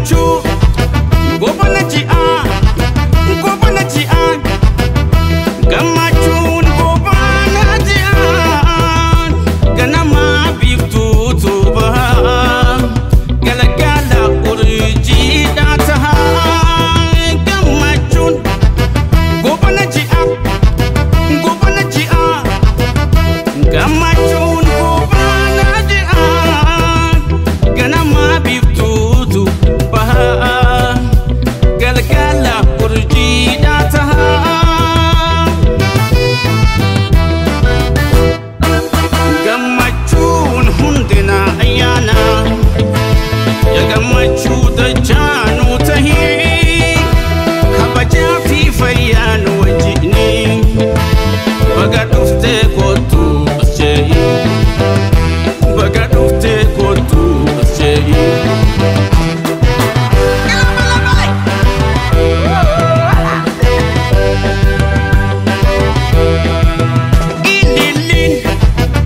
Gammachuu goobana ji'aa goobana ji'aa gammachuun goobana ji'aa ganama biiftuutu baha galgala urjiidha taha gammachuun goobana ji'aa goobana ji'aa gammachuun goobana ji'aa ganama biiftuutu baha galgala urjiidha taha. Gammachuun hundina ayyaana ya gammachuu dachaanuu tahii kabajaa fi fayyaan wajjini baga dhuftee kootu as je'i baga dhuftee kootu as je'i. Ililliin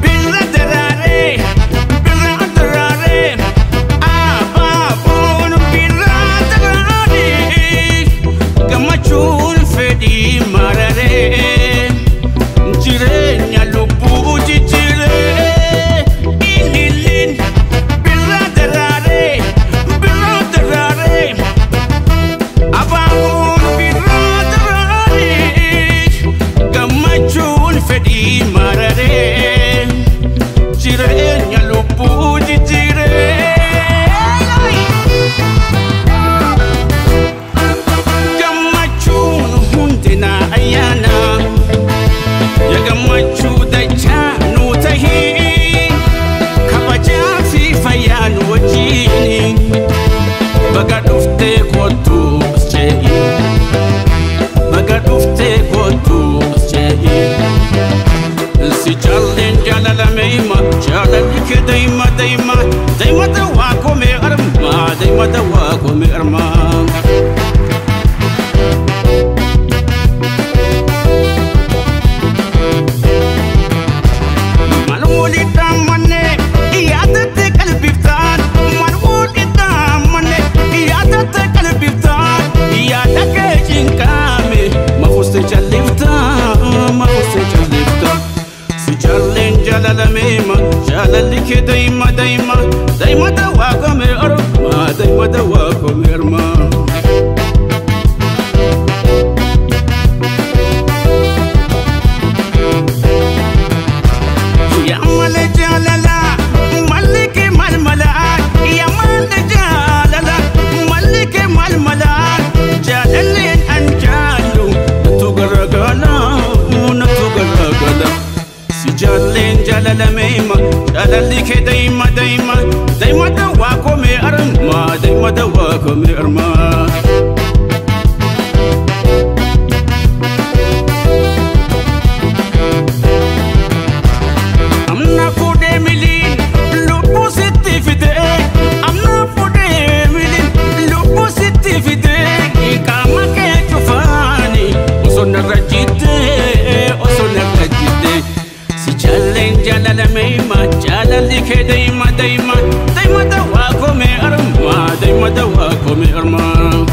birra daraaree birra daraaree abaaboon birra daraaree gammachuun fedhii mararee jireenya lubbuu jijjiiree. Ililliin birra daraaree birra daraaree abaaboon birra daraaree gammachuun fedhii mararee jireenya lubbuu jijjiiree. Gammachuun hundina ayyaana ya gammachuu dachaa nuu tahii kabajaa fi fayyaan wajjini baga dhuftee kootu as je'i baga dhuftee kootu as je'i. Si jaalleen jaalalameema jaalalli kee deema deema deema dawaa koomee armaa deema dawaa koomee armaa. Maal dhaammanne yaadate qalbiftaan maal dhaammanne yaadate qalbiftaan yaada kee cinqaame mafuste jalliftaa mafuste jalliftaa. Si jaalleen jaalalameema jaalalli kee deema deema deema dawaa koomee armaa deema dawaa koomee armaa. Yaa malee jaalala malli kee maal mala yaa malee jaalala malli kee maal mala jaalalleen an jaallu natu garagala natu garagala. Si jaalleen jaalalameema jaalalli kee deema deema deema dawaa koomee armaa deema dawaa koomee armaa. Amna fuudhee miliin lubbuu sitti fidee amna fuudhee miliin lubbuu sitti fidee qaama kee cufaani osoo narra jittee osoo narra jittee. Si jaalleen jaalalameema jaalalli kee deema deema deema dawaa koomee armaa deema dawaa koomee armaa.